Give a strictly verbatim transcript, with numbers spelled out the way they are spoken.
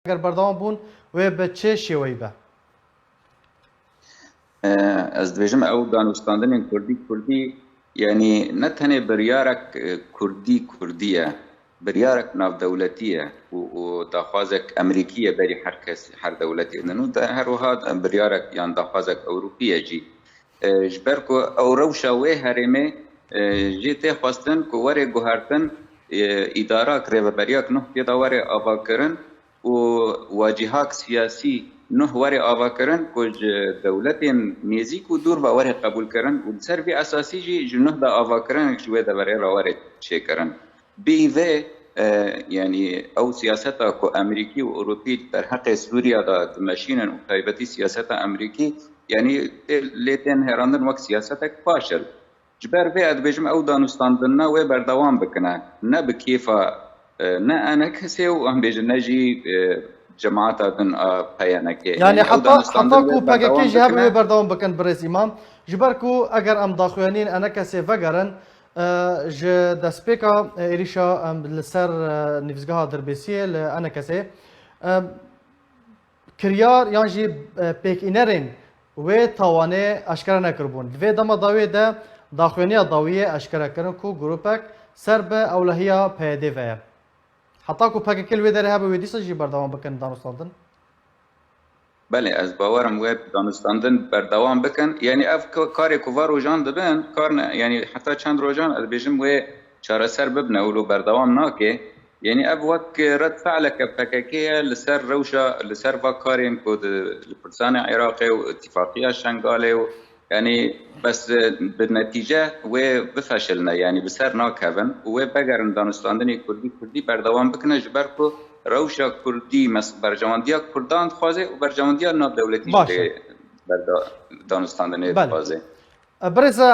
eger berdewam bûn, wê bi çi şêweyî be? Ez dibêjim ew danûstandinên kurdî kurdî, yanî ne tenê biryarek kurdî kurdî ye, biryarek navdewletî ye û, û daxwazek Emerîkî ye berî her kes, her dewletê din û her wiha biryarek yan daxwazek Ewropî ye jî. Ji ber ku ew rewşa wê herêmê jê tê xwestin ku were guhertin, îdarak, rêveberiyak nuh tê de were avakirin û wacîhak siyasî nuh were avakirin ku ji dewletên nêzîk û dûr ve were qebûlkirin û li ser vî esasî jî ji nuh de avakirin ji wê deverê re were çêkirin. Bî vê, e, yanî ew siyaseta ku Emerîkî û Ewropî derheqê Sûriya de dimeşînin û taybetî siyaseta Emerîkî, yanî tê, lê tên nihêrandin wek siyasetek paşil. Ji ber vê ez dibêjim ew danûstandinina wê berdewam bikine. Ne bi kêfa, e, ne enekesê û em bêjin ne jî, e, cemaata din a P Y N K. Yanî heta, heta ku P K K jî hebe wê berdewam bikin birêz Îmam. Ji ber ku eger em daxuyaniyên enekesê vegerin, e, ji destpêka, e, êrîşa, em, li ser, e, nivîsgeha Dirbêsiyê li enekesê, e, kiryar yan jî, e, pêkînerên wê tawanê eşkere nekiribûn. Di vê dema dawiyê de daxuyaniya dawiyê eşkere kirin ku grûpek ser bi ewlehiya P Y D ve ye. Heta ku P K K li wê derê hebe wê dîsa jî berdewam bikin danûstandin? Belê, ez bawer im wê danûstandin berdewam bikin. Yanî ev ka-, karê ku va rojan dibin, kar ne, yanî heta çend rojan ez dibêjim wê çareser bibine û lo berdewam nake. Yanî ev wek red fe'leke P K K ye li ser rewşa, li ser va karên ku di, li Kurdistanê Iraqê û îtifaqiya Şengalê û, yanî bes, e, bi netîce wê bifeşilne, yanî bi ser nakevin û wê vegerin danûstandinê kurdî kurdî berdewam bikine, ji ber ku rewşa kurdî mes-, berjewendiya kurdan dixwaze û berjewendiya navdewletî jî Baş e. dê berda-, danûstandinê Belê. dixwaze. E, birêz